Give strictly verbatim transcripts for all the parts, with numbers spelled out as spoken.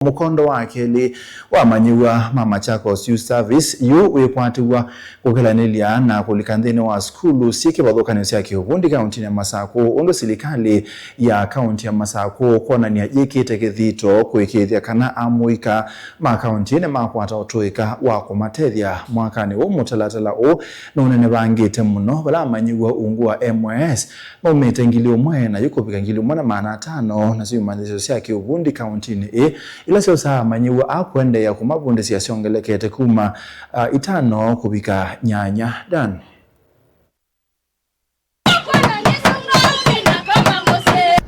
Mũkondo wa kelĩ wa amanyĩw'a ma Machakos Youth Service yu wĩkwatĩw'a kũkelanĩlya na kũlika nthĩnĩ wa sukulu syĩ kĩvathũkany'o sya kĩũvundi kauntinĩ ya Masakũ, ũndũ silikalĩ ya kaunti ya Masakũ kwonany'a yĩkĩte kĩthito kũĩkĩĩthya kana amũika ma kaunti nĩmakwata ũtũĩka wa kũmatethya. Mwakanĩ ũũ, mũtalatala ũũ nũnenevangĩte mũno, vala amanyĩw'a ungu wa M Y S maumĩte ngili ũmwe na yu kũvika ngili ũmwe na maana atano, nasyo imanyĩsyo sya kĩũvundi kauntinĩ ĩĩ, ila syosaa amanyĩw'a a kũendeea kũmavundĩsya syongelekete kuma, ah, itano kũvika nyanya. Dan.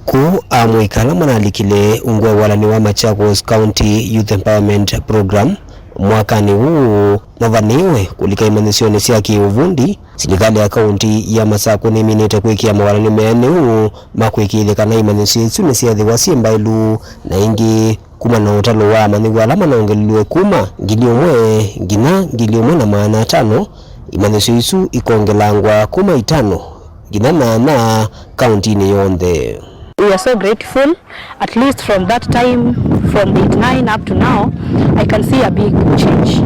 Kũu amũika ala manalikile ungu wa walani wa Machakos County Youth Empowerment Program mwakanĩ ũũ mavanĩĩwe kũlika imanyĩsyonĩ sya kĩũvundi. Silikalĩ ya kaunti ya Masakũ nĩminĩte kwĩkĩa mawalani meanĩu ma kũĩkĩĩthya kana imanyĩsyo isu nĩsyeethĩwa syĩ mbaĩlu na ĩngĩ kumana na ũtalo wa amanyĩw'a ala manongelilwe kuma ngili ũmwe nginya ngili ũmwe na maana atano, imanyĩsyo isu ikongelangwa kuma itano nginya nyanya kauntinĩ yonthe. We are so grateful. At least from that time, from eighty-nine up to now, I can see a big change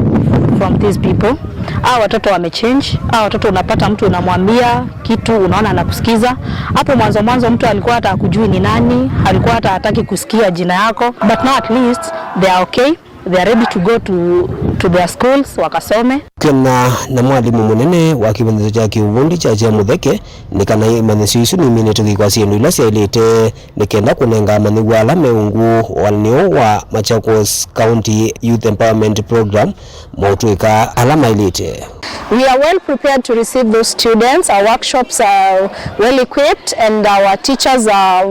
from these people. Hawa watoto wamechange. Hawa watoto unapata mtu unamwambia kitu, unaona anakusikiza. Hapo mwanzo mwanzo mtu alikuwa hata hakujui ni nani, alikuwa hata hataki kusikia jina yako. But now at least they are okay. They are ready to go to, to their schools, wakasome. Twĩna na mwalimũ mũnene wa kĩvĩndĩtho kya kĩũvundi kya Kyamũtheke nĩ kana imanyĩsyo isu niminĩte kwĩkwa syĩndũ ila syaĩlĩte nĩ kenda kũnenga amanyĩw'a ala me ungu wa walani ũũ wa Machakos County Youth Empowerment Program maũtũĩka ala maĩlĩte. We are well prepared to receive those students. Our workshops are well equipped and our teachers are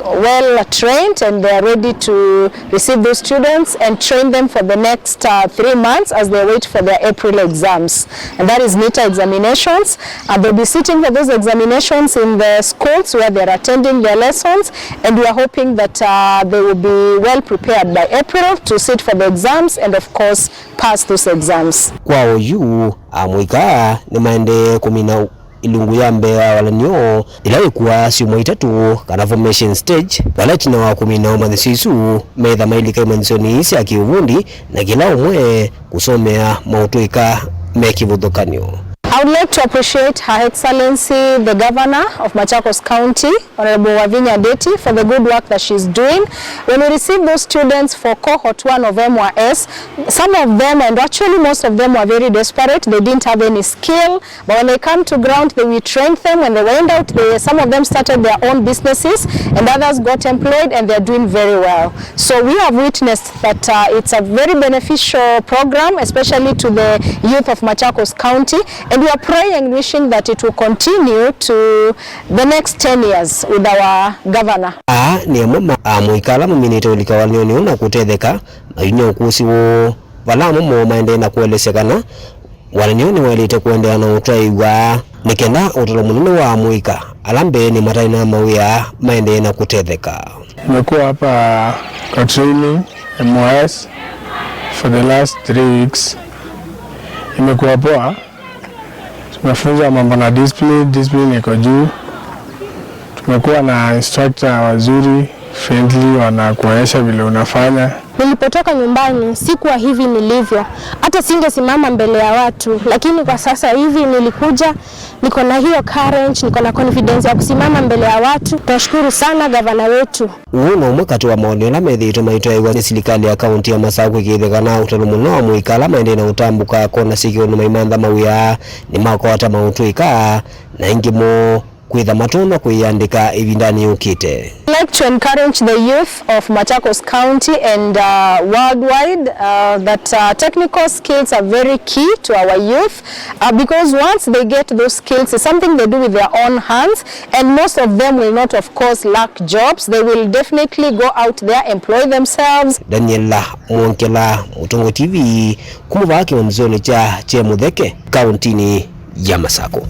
well trained and they are ready to receive those students and train them for the next, uh, three months as they wait for their April exams. And that is NITA examinations. And they'll be sitting for those examinations in the schools where they're attending their lessons. And we are hoping that, uh, they will be well prepared by April to sit for the exams and, of course, pass those exams. Kwa oyu, amũika nĩmaendee kũmina ilungu ya mbee wa walani ũũ, ĩla ĩkũaa syumwa itatũ, kana formation stage, vala ĩtina wa kũmina ũmanyĩsyo isu, metha mailika imanyĩsyonĩ ii sya kĩũvundi, na kĩla ũmwe kũsomea maũtũĩka me kĩvathũkany'o. I would like to appreciate Her Excellency the Governor of Machakos County, Honorable Wavinya Ndeti, for the good work that she's doing. When we receive those students for cohort one of M Y S, some of them, and actually most of them, were very desperate. They didn't have any skill. But when they come to ground, they, we trained them. When they went out, they, some of them started their own businesses, and others got employed, and they're doing very well. So we have witnessed that, uh, it's a very beneficial program, especially to the youth of Machakos County, and we are praying and wishing that it will continue to the next ten years with our governor. Aa nĩ amwe ma amũika ala maminĩte ũlika walani ũũ na kũtetheka, mayumya ũkũsĩ woo, vala amwe moo maendee na kũelesya kana walani ũũ nĩwaĩlĩte kũendeea na ũtwaĩĩw'a nĩ kenda ũtalo mũnene wa amũika ala mbeenĩ mataĩ na mawĩa maendee na kũtetheka. Nimekuwa hapa kwa training M Y S for the last three weeks. Imekuwa poa. Tumefunzwa mambo na discipline, discipline iko juu. Tumekuwa na instructor wazuri, friendly, wanakuonyesha vile unafanya. Nilipotoka nyumbani, sikuwa hivi nilivyo. Hata singesimama mbele ya watu, lakini kwa sasa hivi nilikuja, niko na hiyo courage, niko na confidence ya kusimama mbele ya watu. Tunashukuru sana gavana wetu. Ũũ no ũmwe katĩ wa maũndũ ala methĩĩtwe maitwaĩwa nĩ silikalĩ ya kaunti ya Masakũ kwĩkĩĩthya kana ũtalo mũnene wa amũika ala maendee na ũtambũka kona syĩ kĩũnũ maimantha mawĩa nĩmakwata maũtũĩka, na aingĩ moo kwĩtha matonya kwĩyandĩka ĩvindanĩ yũkĩte. I'd like to encourage the youth of Machakos County and, uh, worldwide, uh, that, uh, technical skills are very key to our youth, uh, because once they get those skills, it's something they do with their own hands, and most of them will not, of course, lack jobs. They will definitely go out there, employ themselves. Daniela Mwongela, Mũtũngũ T V, kuma vaa kĩwanzonĩ kya Kyamũtheke, kauntinĩ ya Masakũ.